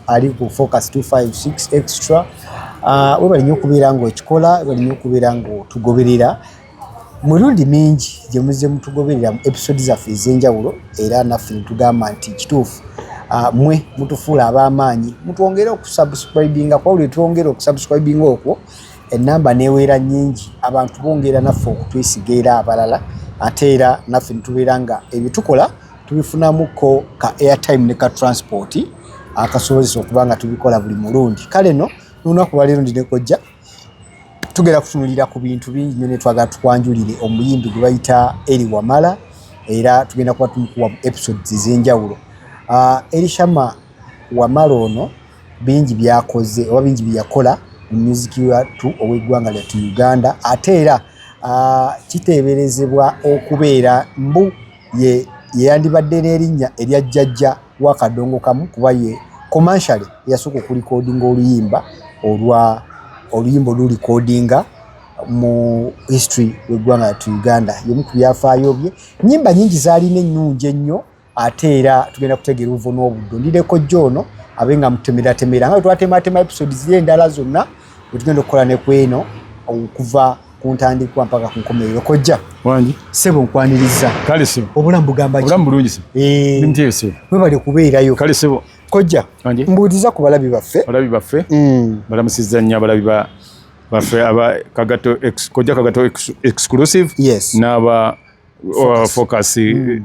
Ali ku Focus 256 Extra. Webale nnyo okubeera ng'okikola, webale nnyo okubeera ng'otugoberera mirundi mingi gye muzze mutugoberera mu episode zaffe ez'enjawulo, era naffe netugamba nti kituufu, mwe mutufuula ab'amaanyi. Mutwongere okusubscribinga, kuba buli twongera okusubscribinga okwo enamba neweera nnyingi, abantu bongera naffe okutwesiga era abalala, ate era naffe netubeera nga ebyo tukola tubifunamuko ka airtime ne ka transport akasobozesa okuba nga tubikola buli mulundi. Kale no nolunaku lwaleero ndi ne kojja, tugenda kutunulira ku bintu bingi nnyo, netwagala tukwanjulire omuyimbi gwe bayita Elly Wamala, era tugenda kuba tumukuwa mu episodes ez'enjawulo. Elishama Wamala ono bingi byakoze oba bingi byeyakola mu music wattu ow'eggwanga lyattu Uganda, ate era kiteeberezebwa okubeera mbu ye yeyandibadde n'erinnya erya jjajja wa Kadongo Kamu, kuba ye commercially yasooka okulikodinga oluyimba olwa oluyimba olulikodinga mu history w'eggwanga lyattu Uganda. Y'omu ku byafaayo bye, nnyimba nnyingi zaalina ennungi ennyo, ate era tugenda kutegeera obuvo n'obuddo. Ndireko jjo ono abe nga mutemeratemera nga bwe twatematema episode ziri endala zonna, bwe tugenda okukola ne kweno okuva ku ntandikwa mpaka ku nkomerero. Kojja. Wangi. Ssebo, nkwaniriza. Kale sebo. Obulamu bugamba ki? Obulamu bulungi sebo. Ndi mutyeyo sebo. Webale kubeerayo. Kale sebo. Kojja. Wangi. Mbuuliza ku balabi baffe. Abalabi baffe balamusizza nnyo, abalabi baffe aba Kagato Kojja Kagato Exclusive n'aba Focus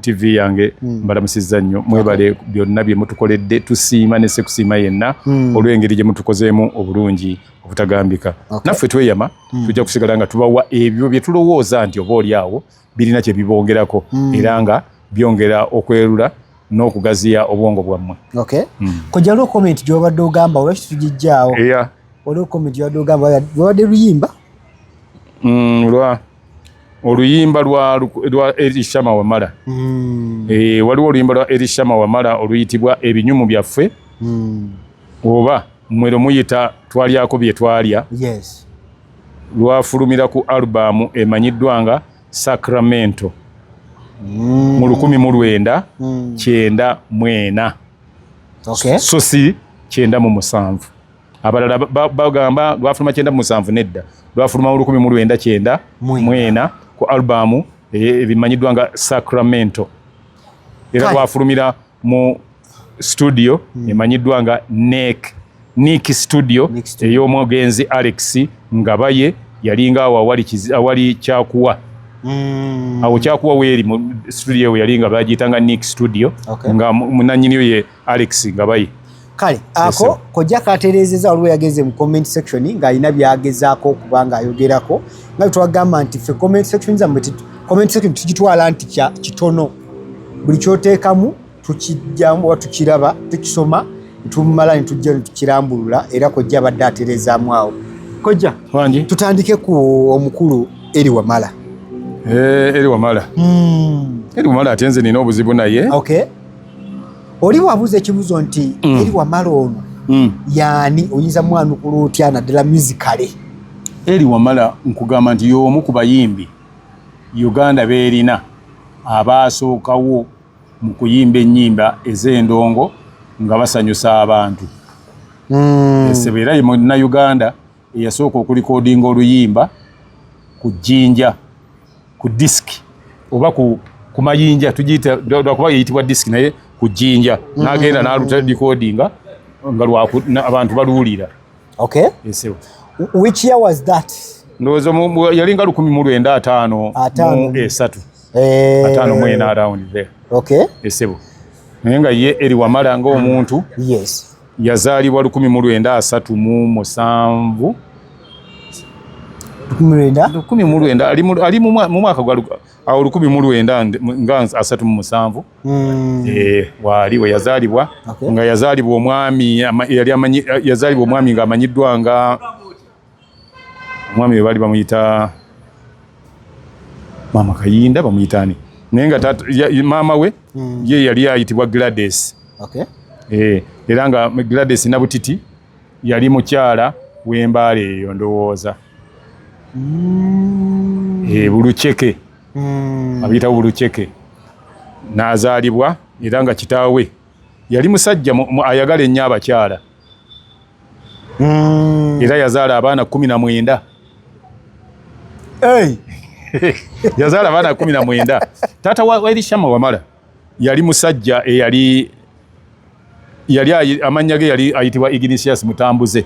TV yange, mbalamusizza nnyo. Mwebale byonna bye mutukoledde, tusiima ne sekusiima yenna olw'engeri gye mutukozeemu obulungi obutagambika. Naffe tweyama tujja kusigala nga tubawa ebyo bye tulowooza nti oba oli awo birina kye bibongerako era nga byongera okwerula n'okugaziya obwongo bwammwe. Okay. Kojja, waliwo comment gy'obadde ogamba, olwaki tugijjaawo? Eya. Waliwo comment gy'obadde ogamba, lwabadde luyimba. Lwa oluyimba lwa Elishama Wamala. Waliwo oluyimba lwa Elishama Wamala oluyitibwa "Ebinyumu Byaffe" oba mmwe lwe muyita "Twalyako Bye Twalya". Lwafulumira ku alubamu emanyiddwa nga Sacramento mu 1994. So si 97. Abalala bagamba lwafuluma 97. Nedda, lwafuluma mu 1994 ku alubamu ebimanyiddwa nga Sacramento, era lwafulumira mu studio emanyiddwa nga Nick Studio. Nick Studio. Ey'omugenzi Alex Ngabaye, yalinga awo awali Kyakuwa. Awo Kyakuwa weeri mu studio we yali nga bagiyitanga Nick Studio, nga munannyiniyo ye Alex Ngabaye. Kale ako sir. Kojja katereezeza, waliwo yageze mu comment section ng'alina byagezaako okuba ng'ayogerako, nga bwe twagamba nti ffe comment section zammwe comment section tugitwala nti kya kitono, buli kyoteekamu tukijjamu oba tukiraba, tukisoma, tumala ne tujja ne tukirambulula, era kojja abadde atereezaamu awo. Kojja, Wangi. tutandike ku omukulu Elly Wamala. Elly Wamala. Elly Wamala ate nze nina obuzibu naye. Okay, oli wabuuza ekibuuzo nti Elly Wamala ono yaani, oyinza mwanukula otya naddala musically? Elly Wamala nkugamba nti y'omu ku bayimbi Uganda beerina abaasookawo mu kuyimba ennyimba ez'endongo nga basanyusa abantu. Esebo, era ye munnayuganda eyasooka okulikodinga oluyimba ku jjinja, ku disiki oba ku mayinja tugiyita, lwakuba yeyitibwa disiki, naye ku jjinja n'agenda n'aluta likodinga nga abantu baluwulira. Esebo. Which year was that? Ndowooza yalinga 1953. Ataano. 54 around there. Esebo, naye nga ye Elly Wamala ng'omuntu yazaalibwa 1937. 1900. 1900 ali mu mwaka gwa awo 1900 nga 37. Waali we yazaalibwa. Nga yazaalibwa omwami yali amanyi, yazaalibwa omwami ng'amanyiddwa nga omwami we baali bamuyita maama Kayinda, bamuyita ani, naye nga maama we ye yali ayitibwa Gladys. Era nga Gladys Nabutiti yali mukyala w'Embaale eyo, ndowooza Buluceke. Abiyitawo Buluceke n'azaalibwa, era nga kitaawe Yali musajja ayagala ennyo abakyala. Era yazaala abaana 19. Hey. Yazaala abaana 19. Taata wa Erishama Wamala yali musajja eyali yali amannya ge yali ayitibwa Ignatius Mutambuze.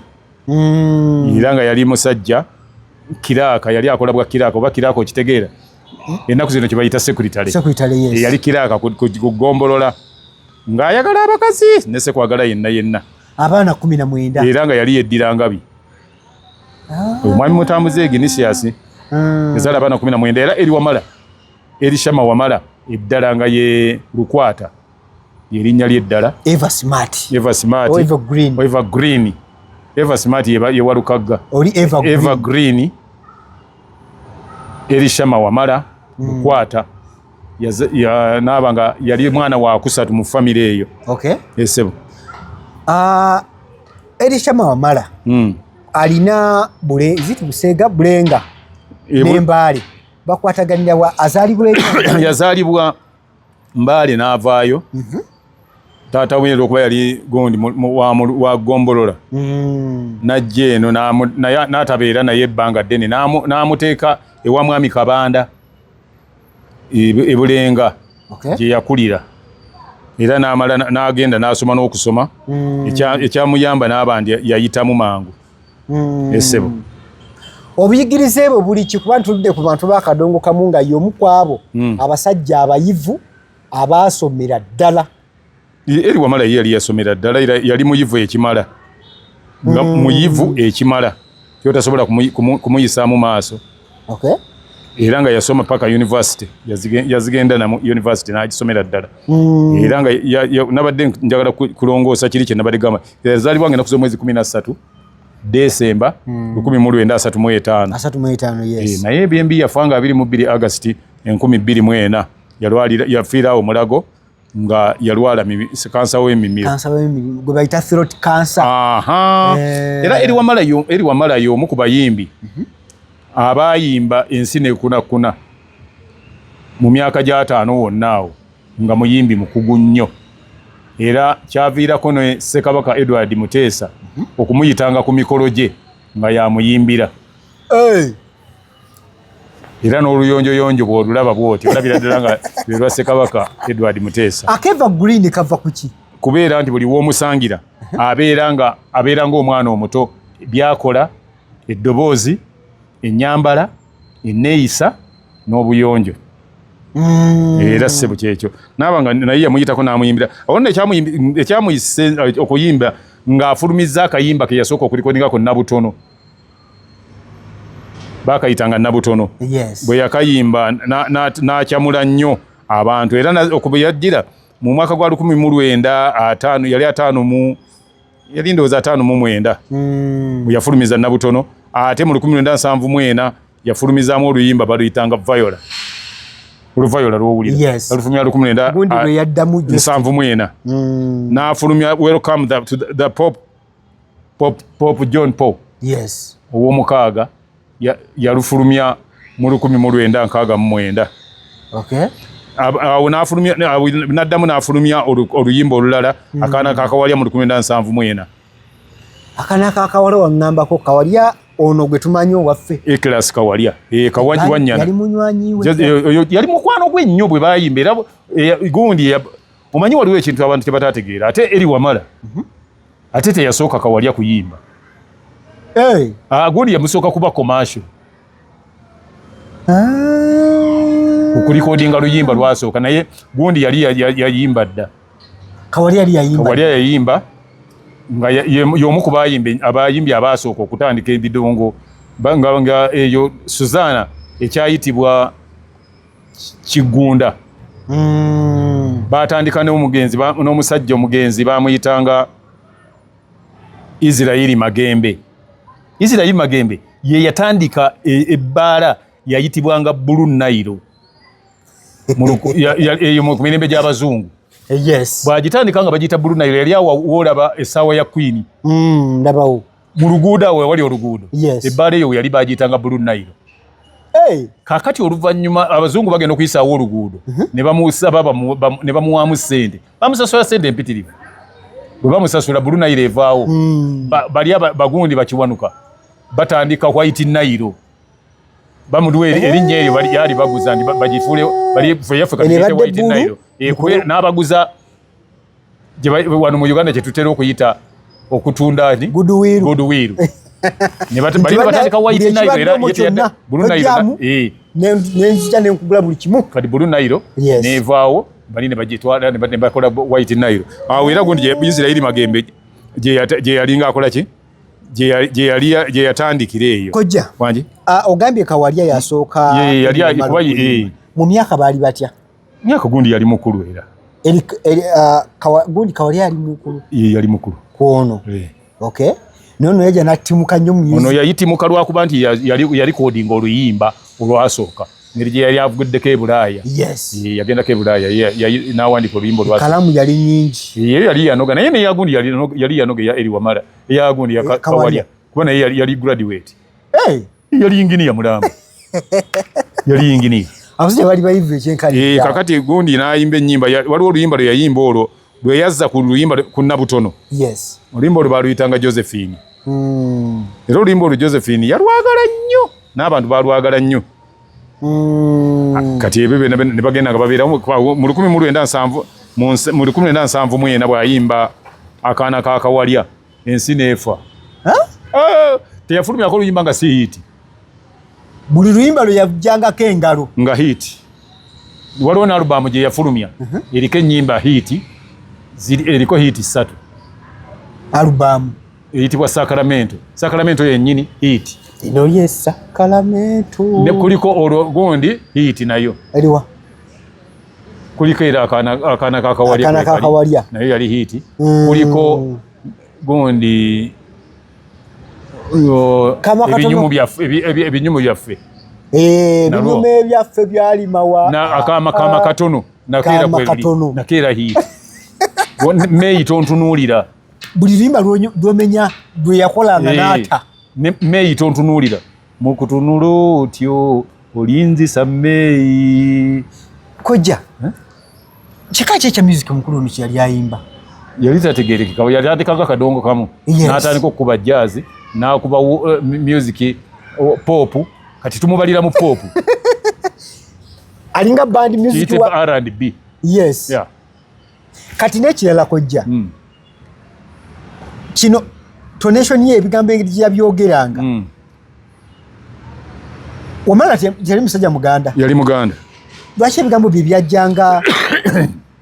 Era nga yali musajja kiraaka, yali akola bwa kiraaka oba kiraaka okitegeera. Ennaku zino kye bayita secretary. Secretary, yes. Yali kiraaka ku ggombolola ng'ayagala abakazi ne sekwagala yenna yenna. Abaana 19. Era nga yali yeddira ngabi. Omwami Mutambuze Ignatius yazaala abaana 19 era Eri Wamala, Erishama Wamala eddala nga ye Lukwata yerinnya lye eddala. Eva Smart. Eva Smart. Oh, Eva Green. Eva Green. Eva Smart ye Walukagga. Oli Eva Green. Eva Green. Erishama Wamala Lukwata naaba nga yali mwana wa kusatu mu famire eyo. Okay. Esebo. Erishama Wamala alina bule ziti Busega Bulenga n'Embaale bakwataganira wa azaalibwa Yazaalibwa Mbaale n'avaayo. Taata we olwokuba yali gundi wa ggombolola n'ajja eno n'atabeera naye ebbanga ddene n'amuteeka ewa Mwami Kabanda e Bulenga gye yakulira era n'amala n'agenda n'asoma n'okusoma ekyamuyamba n'abandi yayitamu mangu. Esebo. Obuyigirize bwe buli ki kuba ntuludde ku bantu b'akadongo kamu nga y'omu ku abo abasajja abayivu abaasomera ddala. Eri Wamala ye yali yasomera ddala era yali muyivu ekimala. Nga muyivu ekimala kyotasobola kumuyisaamu maaso. Era nga yasoma paka university, yazigenda na university n'agisomera ddala. Era nga nabadde njagala kulongoosa kiri kye nabadde gamba. Yazaalibwa nga ennaku z'omwezi 13 Desemba 1935. 35, yes. Naye ebyembi yafa nga 22 August 2004 yalwalira, yafiira awo Mulago nga yalwala kansa w'emimiro. Kansa w'emimiro gwe bayita throat cancer. Era Eri Wamala y'omu ku bayimbi abayimba ensi nekunakuna mu myaka gy'ataano wonna awo nga muyimbi mukugu nnyo. Era kyaviirako ne Ssekabaka Edward Muteesa okumuyitanga ku mikolo gye nga yamuyimbira. Era n'oluyonjoyonjo bw'olulaba bw'oti olabira ddala nga lwe lwa Ssekabaka Edward Muteesa. Akeva Green kava ku ki? Kubeera nti buli w'omusangira abeera ng'omwana omuto, by'akola, eddoboozi, ennyambala, enneeyisa n'obuyonjo. Era ssebo kyekyo naaba nga naye yamuyitako n'amuyimbira. Awo nno ekyamuyise okuyimba ng'afulumizza akayimba ke yasooka okulikodingako Nabutono, baakayitanga Nabutono. Bwe yakayimba n'akyamula nnyo abantu. Era okuba yajjira mu mwaka gwa 1950, yali ataano mu, yali ndowooza 59 bwe yafulumiza Nabutono. Ate mu 1974 yafulumizaamu oluyimba baluyitanga Viola, oluvayola lwowulira. Alufulumya lukumi lwenda Gundi lwe yaddamu just 74. N'afulumya Welcome to the Pope John Paul ow'omukaaga, yalufulumya mu 1969. Awo n'afulumya, awo n'addamu n'afulumya oluyimba olulala Akaana Kakawalya mu 1974. Akaana Kakawalya waŋŋambako Kawalya ono gwe tumanyi owaffe. Eclas Kawalya. Kawalya Wanyana. Yali munywanyi we. Oyo yali mukwano gwe nnyo bwe bayimba. Era gundi omanyi waliwo ekintu abantu kye bataategeera. Ate Eri Wamala. Ate teyasooka Kawalya kuyimba. Gundi yamusooka kuba commercial. Okulikodinga luyimba lwasooka, naye gundi yali yayimba dda. Kawalya yali yayimba. Kawalya yayimba nga y'omu ku abayimbi abaasooka okutandika ebidongo nga eyo Suzana ekyayitibwa Kigunda. Batandika n'omugenzi, n'omusajja omugenzi bamuyitanga Israeli Magembe. Israeli Magembe ye yatandika ebbaala yayitibwanga Blue Nile. Eyo mu mirembe gy'abazungu. Bw'agitandika nga bagiyita Blue Nile, yali awo woolaba essaawa ya Queen. Ndabawo. Mu luguudo awo wali oluguudo. Ebbaala eyo yali bagiyitanga Blue Nile. Kaakati oluvannyuma abazungu bagenda okuyisaawo oluguudo, ne bamusaba ne bamuwaamu ssente. Bamusasula ssente empitirivu. Bwe bamusasula Blue Nile evaawo. Bali bagundi bakiwanuka batandika White Nile, bamuduwa erinnya eryo yali baguza nti bagifuule bali ffe yaffe Eno kati ebadde White bbulu, Nile. N'abaguza wano mu Uganda kyetutera okuyita okutunda ni Goodwill. Goodwill. Ne Nti bali batandika White buli Nile ekibadde era omwo ye teyadda- kyonna, Blue Nile tojjaamu. Nenzija nenkugula buli kimu. Kati Blue Nile nevaawo, bali ne bagitwala ne bakola White Nile awo. Era gundi Israeli Magembe gye yalinga akola ki, gye yatandikira eyo. Kojja. Wangi? Ah, ogambye Kawalya yasooka. Ye, yali Omumalo kuba okuyimba. Mu myaka baali batya? Myaka gundi yali mukulu era. Gundi Kawalya yali mukulu? Ye, yali mukulu. Kwono? Okay, nono yajja nattimuka nnyo mu Ono music. yayitimuka lwakuba nti yali recordinga oluyimba olwasooka, ngeri gye yali avugiddeko e Bulaaya. Yagendako e Bulaaya, n'awandiika oluyimba olwasooka. Kalamu yali nyingi. Ye yali yanoga, naye neyagundi yali yanoga eya Eri Wamala, eyagundi ya Kawalya. Kawalya, kuba naye yali graduate. Hey, Yali inginiya mulamba, yali inginiya. Abasajja bali bayivu ekyenkalira. Kakati gundi n'ayimba ennyimba waliwo oluyimba lwe yayimba olwo lwe yazza ku luyimba ku Nabutono. Oluyimba olwo baluyitanga Josephine. Era oluyimba olwo Josephine yalwagala nnyo n'abantu balwagala nnyo. Kati ebyo byonna ne bagenda nga babeeramu mu 1970, mu 1974 bw'ayimba Akaana ka Kawalya, ensi n'efa. Huh? Ah, teyafulumyako oluyimba nga si hit. Buli luyimba lwe yajjangako engalo. Nga hit. Waliwo n'alubamu gye yafulumya eriko ennyimba hit, eriko hit 3. Alubamu? Eyitibwa Sacramento. Sacramento yennyini hit. Ino ye Sacramento. Ne kuliko olwo gundi hit nayo. Eriwa? Kuliko era Akaana ka Kawalya. Akaana ka Kawalya. Nayo yali hit. Kuliko gundi Kama katono. Ebinyumu byaffe, ebinyumu byaffe. Nalwo. Ebinyumu ebyaffe byalimawa. Na akama kama katono nakeera Kama kweri katono. Nakeera hit. Meyi tontunuulira. Buli luyimba lwomenya lwe yakolanga n'ata. Ne meyi tontunuulira, mukutunula otyo olinzisa meyi. Kojja. Eh? Kika ki ekya music omukulu ono kyeyali ayimba? Yali tategerekeka, yatandikako akadongo kamu, n'atandika okukuba jazz, n'akuba music pop. Kati tumubalira mu pop. Alinga band music. Kiyite wa R&B. Yes. Yeah. Kati n'ekirala kojja, kino tonation ye, ebigambo engeri gye yabyogeranga. Wamala teyali musajja muganda? Yali muganda. Lwaki ebigambo bye byajjanga,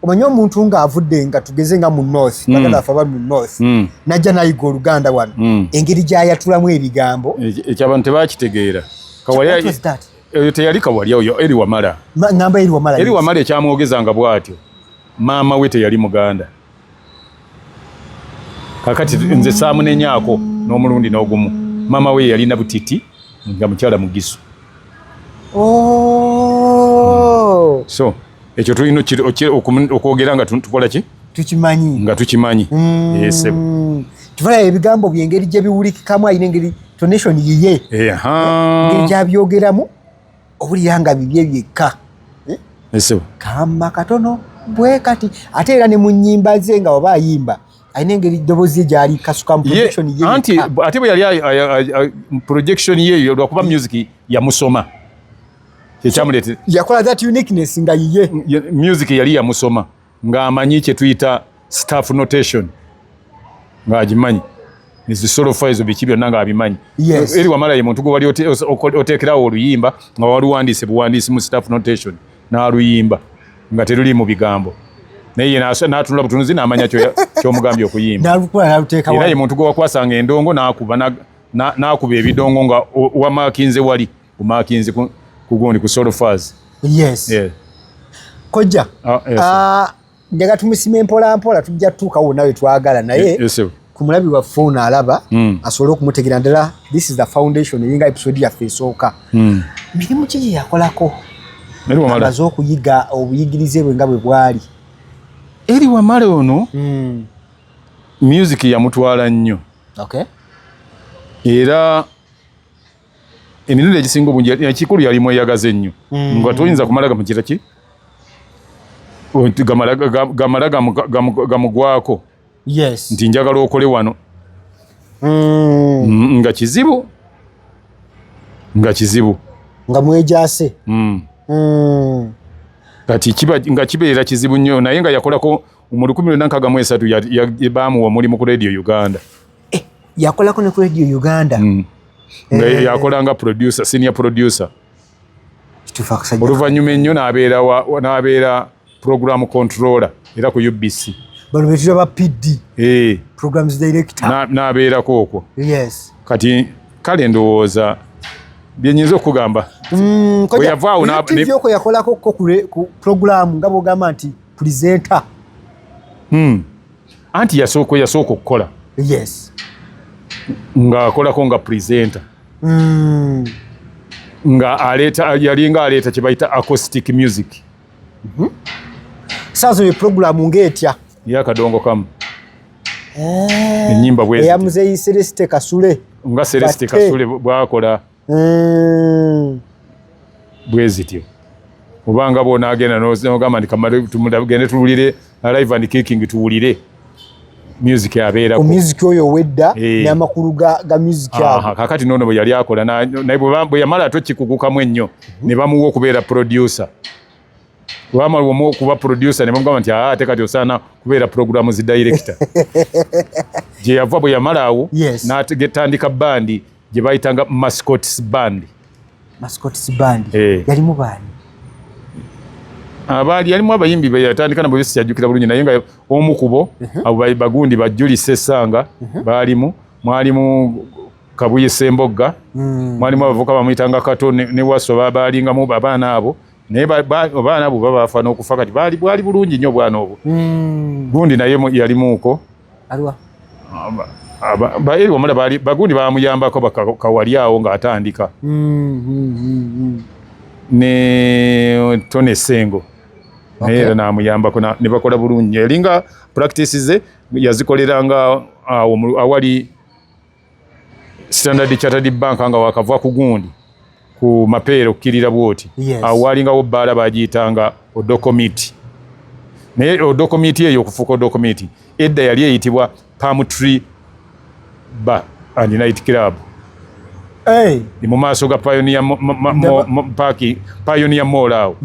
omanye omuntu ng'avudde nga tugeze nga mu north, baganda baffe abali mu north, najja n'ayiga oluganda wano, engeri gy'ayatulamu ebigambo. Ekyo abantu tebakitegeera. Kawalya What was that? Oyo teyali Kawalya, oyo Eri Wamala. Ngamba Eri Wamala. Eri Wamala ekyamwogezanga bw'atyo, maama we teyali muganda. Kakati nze saamunenyaako n'omulundi n'ogumu. Maama we yalina butiti nga mukyala mugisu. Oh. So ekyo tulina okwogera nga tukola ki? Tukimanyi. Nga tukimanyi. Yes. Tufala ebigambo byengeri gye biwulikikamu, alina engeri tonation yiye, engeri gyabyogeramu owulira nga bibye byekka. Esebo. Kama katono bwe kati, ate era ne mu nnyimba ze nga waba ayimba alina engeri ddoboozi lye gyali kasuka mu Ye, projection ye anti yekka. Ate bwe yali projection ye eyo lwakuba music yamusoma, kyekyamuleetera. Yakola that uniqueness nga yiye. Music yali yamusoma ng'amanyi kye tuyita staff notation, ng'agimanyi ezisolfa ezo biki byonna ng'abimanyi. Eri Wamala ye muntu gwe wali oteekerawo oluyimba nga waluwandiise buwandiisi mu staff notation, n'aluyimba nga teruli mu bigambo, naye ye n'atunula butunuzi n'amanya ky'omugambye okuyimba. N'alukola n'aluteeka Era ye wali. muntu gwe wakwasanga endongo n'akuba n'akuba ebidongo nga wamakinze wali omakinze ku gundi ku solfas. Kojja. Ah, yes. Ah, njagala tumusime mpola mpola, tujja tutuuka wonna we twagala, naye Yes, sir. ku mulabi waffe ono alaba asobole okumutegeera ddala, this is the foundation eringa episode yaffe esooka. Mirimu ki gye yakolako Eri Wamala. amaze okuyiga, obuyigirize bwe nga bwe bwali? Eri Wamala ono music yamutwala nnyo. Era emirundi egisinga obungi ekikulu yali mweyagaze nnyo, nga toyinza kumala gamukira ki gamala gamugwako. Yes. Nti njagala okole wano. Nga kizibu, nga kizibu. Nga mwejase. Kati kiba nga kibeera kizibu nnyo, naye nga yakolako mu 1963, bamuwa omulimu ku Radio Uganda. Yakolako ne ku Radio Uganda. Nga yakola nga producer, senior producer. Kituufu, akasajja. Oluvannyuma ennyo n'abeera n'abeera program controller era ku UBC. Bano betuyita ba PD. Eh. Programs director. N'abeerako okwo. Kati kale ndowooza byenyinza okugamba. Bwe yavaawo TV okwo yakolako ko ku program, nga bwogamba nti presenter. Anti yasooka okukola ng'akolako nga presenter, nga aleeta, yalinga aleeta kye bayita acoustic music. Saazo ye program ng'etya? Yakadongo kamu, ennyimba bwe eya Muzeeyi Celeste Kasule. Nga Celeste Bate. Kasule bwakola bwe zityo, obanga bw'onaagenda n'ogamba nti kamale tugende tuwulire Alive and Kicking, tuwulire music abeerako. Music oyo owedda n'amakulu ga music ago. Kakati noono bwe yali akola naye bwe yamala ate okikugukamu ennyo, ne bamuwa okubeera producer. Bwamala omu okuba producer, ne bamugamba nti, "Aa, ate kati osaana kubeera programs director." Gye yava bwe yamala awo, n'atandika bandi gye bayitanga Mascots Band. Mascots Band. Eh. Yalimu baani? Abaali yalimu abayimbi be yatandika nabo siyajjukira bulungi, naye nga omu ku bo abo bagundi ba Julie Sessanga baalimu, mwalimu Kabuye Sembogga, mwalimu abavubuka bamuyitanga Kato ne Waso, baalingamu abaana abo, naye abaana abo babafa n'okufa. Kati baali bwali bulungi nnyo bwana obwo. Gundi naye yalimuuko. Aliwa? Eri Wamala baali bagundi bamuyambako kawali awo ng'atandika ne Tony Sengo naye era n'amuyambako ne bakola bulungi nnyo. Yalinga practice ze yazikoleranga awo awali Standard Chartered Bank, nga wakava ku gundi ku Mapeera okkirira bwoti. Awo walingawo bbaala bagiyitanga Odokomiti, naye Odokomiti eyo okufuuka Odokomiti edda yali eyitibwa Palm Tree Bar and Night Club. Hey. Mu maaso ga Pioneer Park, Pioneer Mall awo.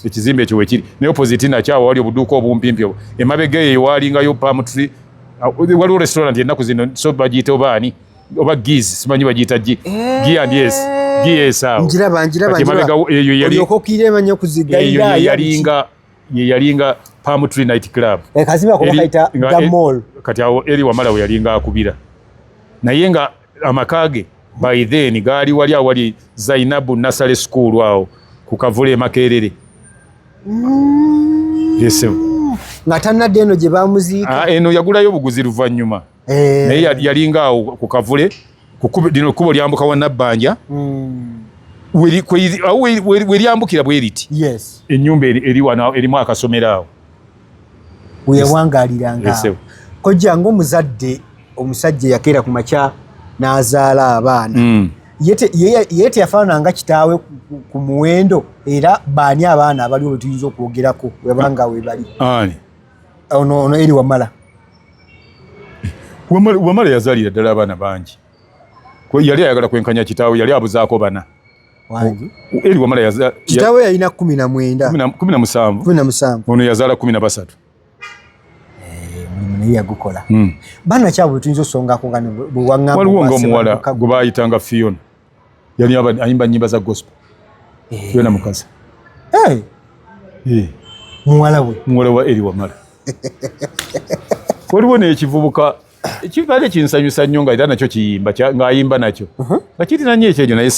Ekizimbe ekyo wekiri, naye opposite nakyo awo wali obuduuka obumpimpi obwo. Emabega eyo walingayo Palm Tree, waliwo restaurant ennaku zino, so bagiyita obaani oba Giz, simanyi bagiyita G G and S G S awo. Njiraba, njiraba. Kati emabega eyo yali Olyoka okkirira emanya eyo okuzigayira. ye yalinga, ye yalinga Palm Tree Night Club. Kazimba ako bakayita The Mall. Kati awo Eri Wamala we yalinga akubira, naye nga amaka ge by then gaali wali awali Zainabu Nursery School awo ku Kavule e Makerere. Yes, sir. Nga tannadda eno gye bamuziika. Ah, eno yagulayo obuguzi luvannyuma, naye yalinga awo ku Kavule, lino kkubo lyambuka wa Nabbanja. Awo weryambukira bwe riti. Ennyumba eri wano erimu akasomero awo. Weyawangaaliranga. Yes, sir. Kojja, ng'omuzadde, omusajja yakeera ku makya n'azaala abaana, ye teyafaanana nga kitaawe ku muwendo? Era baani abaana abaliwo be tuyinza okwogerako webanga we bali? Ani? Ono Eri Wamala. Wamala yazaalira ddala abaana bangi. Yali ayagala kwenkanya kitaawe, yali abuzaako bana. Wangi. Eri Wamala Kitaawe yalina 19. 17. 17. Ono yazaala 13. Omulimu naye yagukola. Baana kyabwe tuyinza osongako nga bwe waŋŋamba Waliwo obwase ngaomuwala baluka- gwe bayitanga Fiona, yali ayimba nyimba za gospel. Fiona Mukasa. Eh, muwala we? Muwala wa Eri Wamala. Waliwo n'ekivubuka ekibadde kinsanyusa nnyo, nga era nakyo kiyimba, ng'ayimba nakyo nga kirina nnyo ekyejo, naye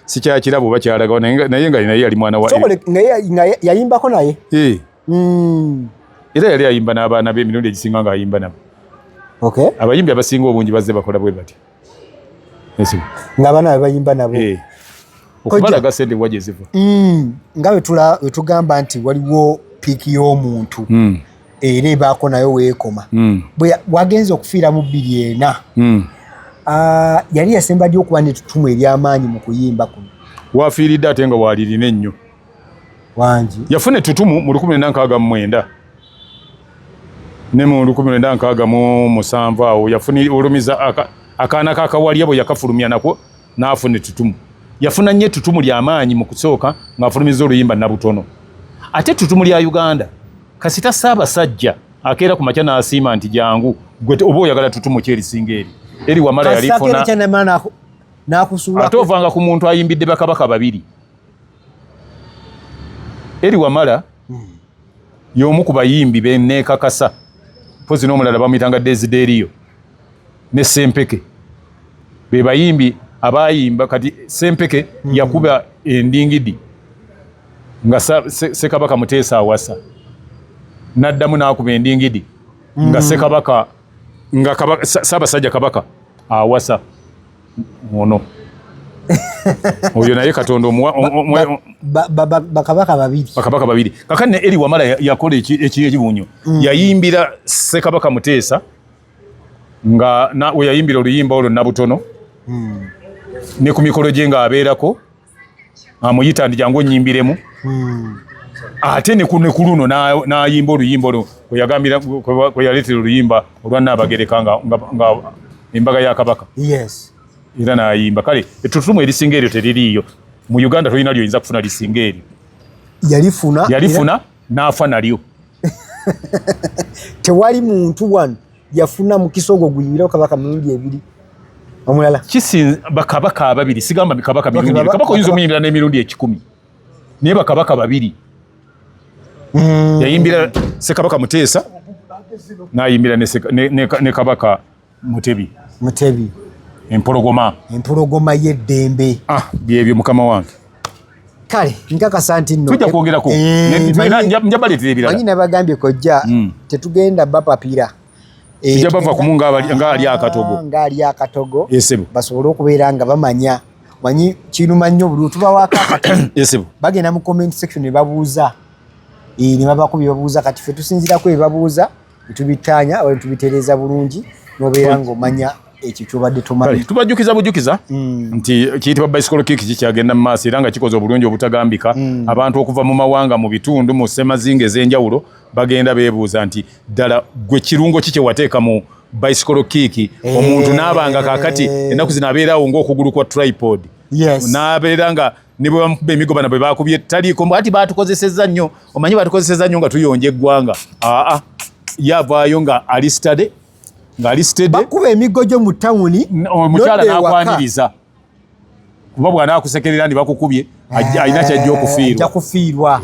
sikyakiraba oba kyalagawa, naye nga naye yali mwana wa Sokole nga yayimbako naye. Eh, era yali ayimba n'abaana be, emirundi egisinga ng'ayimba nabo. Abayimbi abasinga obungi bazze bakola bwe batyo. Yes. Ng'abaana be bayimba nabo. Eh. Okubalaga sente wa gye ziva. Nga bwe tugamba nti waliwo peak y'omuntu, era ebaako nayo weekoma. Bwe wagenze okufiira mu 2004, yali yasemba ddi okuba n'ettutumu ery'amaanyi mu kuyimba kuno? Wafiiridde ate nga walirina ennyo. Wangi. Yafuna ettutumu mu 1969. Ne mu 1967 awo yafuna olumiza akaana kakawalya bwe yakafulumya nakwo n'afuna ettutumu. Yafuna nnyo ettutumu ly'amaanyi mu kusooka ng'afulumiza oluyimba Nabutono. Ate ettutumu lya Uganda kasita Ssaabasajja akeera ku makya n'asiima nti jangu gwe oba oyagala ttutumu ki erisinga eri eri Wamala yalifuna ate ovanga ku muntu ayimbidde bakabaka babiri. Eri Wamala y'omu ku bayimbi be neekakasa, mpozi n'omulala bamuyitanga Desiderio ne Sempeke, be bayimbi abayimba. Kati Sempeke yakuba endingidi nga Ssekabaka Muteesa awasa, n'addamu n'akuba endingidi nga Ssekabaka nga Ssaabasajja Kabaka awasa ono oyo naye Katonda bakabaka babiri, bakabaka babiri. Kakati ne Eri Wamala yakola ekiwunyo, yayimbira Ssekabaka Muteesa nga we yayimbira oluyimba olwo Nabutono, ne ku mikolo gye ng'abeerako amuyita nti jangu onnyimbiremu, ate ne ku luno n'ayimba oluyimba olwo kweyagambira kwe yaleetera oluyimba olwa Nnaabagereka nga embaga ya Kabaka. Era n'ayimba. Kale ettutumu erisinga eryo teririiyo mu Uganda, tolina lyoyinza kufuna lisinga eryo. Yalifuna. Yalifuna n'afa nalyo. Tewali muntu wano yafuna mukisa ogwo guyimbirawo kabaka mirundi ebiri omulala. Bakabaka ababiri, sigamba kabaka mirundi ebiri. Kabaka oyinza omuyimbira n'emirundi 100, naye bakabaka babiri. Yayimbira Ssekabaka Muteesa, n'ayimbira ne Kabaka Mutebi. Mutebi. Empologoma. Empologoma y'eddembe. Ah, byebyo mukama wange. Kale nkakasa nti nno tujja kwogerako, nja baleetera ebirala. Manyi nabagambye kojja, tetugenda bapapira. Tujja bava kumu ng'ali akatogo. Ng'ali akatogo basobole okubeera nga bamanya. Manyi kiruma nnyo buli tubawaako akatogo, bagenda mu comment section ne babuuza, ne babako bye babuuza. Kati ffe tusinziirako bye babuuza ne tubittaanya oba ne tubitereeza bulungi, n'obeera ng'omanya ekyo kyobadde tomanyi. Tubajjukiza bujukiza nti kiyitibwa bicycle kick kikyagenda mu maaso era nga kikoze obulungi obutagambika. Abantu okuva mu mawanga, mu bitundu, mu ssemazinga ez'enjawulo bagenda beebuuza nti ddala gwe kirungo ki kye wateeka mu bicycle kick, omuntu n'abanga kaakati ennaku zino abeerawo ng'okugulu kwa tripod, n'abeera nga ne bwe bamukuba emigo bana bwe bakubye taliiko ati batukozesezza nnyo, omanyi batukozesezza nnyo nga tuyonja eggwanga. Aa, ye avaayo nga ali steady, ng'ali steady. Bakuba emiggo gyo mu tawuni. Omukyala n'akwaniriza, kuba bw'anaakusekerera ndi bakukubye alina kyajja okufiirwa. Ajja kufiirwa.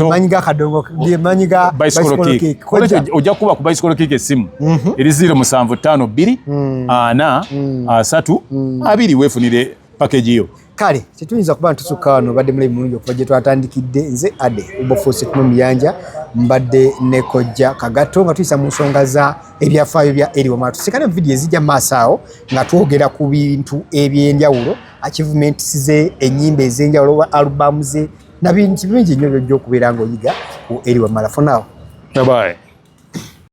Manyi ga kadongo, manyi ga bicycle kick. Ojja kukuba ku bicycle kick essimu eri 0752 4 3 2, weefunire package yo. Kale tetuyinza kuba ntusukka wano. Obadde mulabi mulungi okuva gye twatandikidde. Nze Ade Ubofuuse Muyanja, mbadde ne Kojja Kagato nga tuyisa mu nsonga za ebyafaayo bya Eri Wamala. Tusikane mu vidiyo ezijja mu maaso awo nga twogera ku bintu ebyenjawulo, achievements ze, ennyimba ez'enjawulo oba alubamu ze na bintu bingi nnyo byojja okubeera ng'oyiga ku Eri Wamala. For now, bye.